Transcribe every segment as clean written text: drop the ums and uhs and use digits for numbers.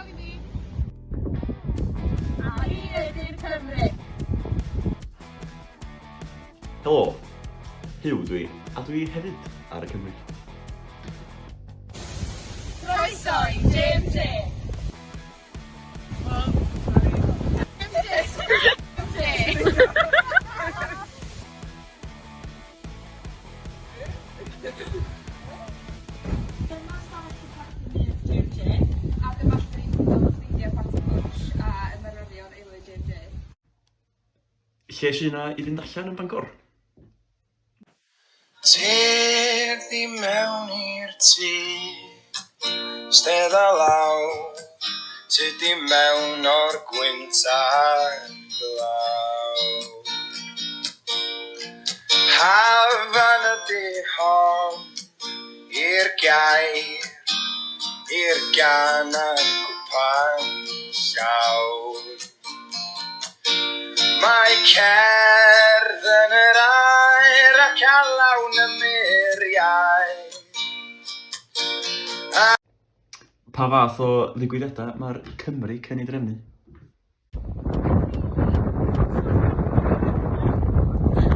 i fi. A ni ydy'r Cymry. Helo, Huw dwi, a dwi hefyd ar y Cymry. Croeso i JMJ. Dyma stafell dosbarthu newydd JMJ, a dyma lle 'dan ni'n cynnal nosweithia parti pwnsh a ymarferion aelwyd JMJ. Lle sy 'na i fynd allan yn Bangor? Tyrd i mewn i'r tŷ, stedda lawr, tyd i mewn o'r gwynt a'r glaw. Hafan ydy hon i'r gair, i'r gan a'r cwpan llawr. Mae cerdd yn yr aer ac alawn y muriau. A Pa fath o ddigwyddiadau mae'r Cymry yn ei drefnu?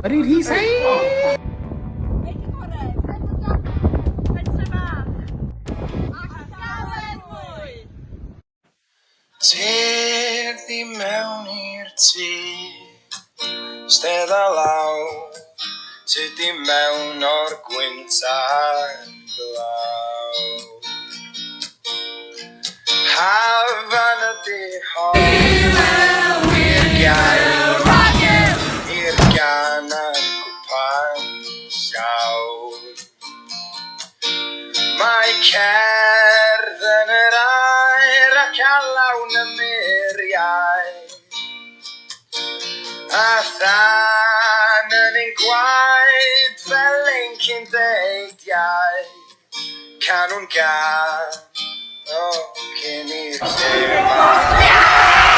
What did he say? Pentre bach. A llawer mwy! Tyrd i mewn i'r tŷ, stedda lawr, tyd i mewn o'r gwynt a'r glaw. Hafan ydy hon i'r gair, i'r gan a'r cwpan llawr. Mae cerdd yn yr aer ac alawn y muriau, a thân yn ein gwaed fel ein cyndeidiau, canwn gân, o, cyn i'r lle.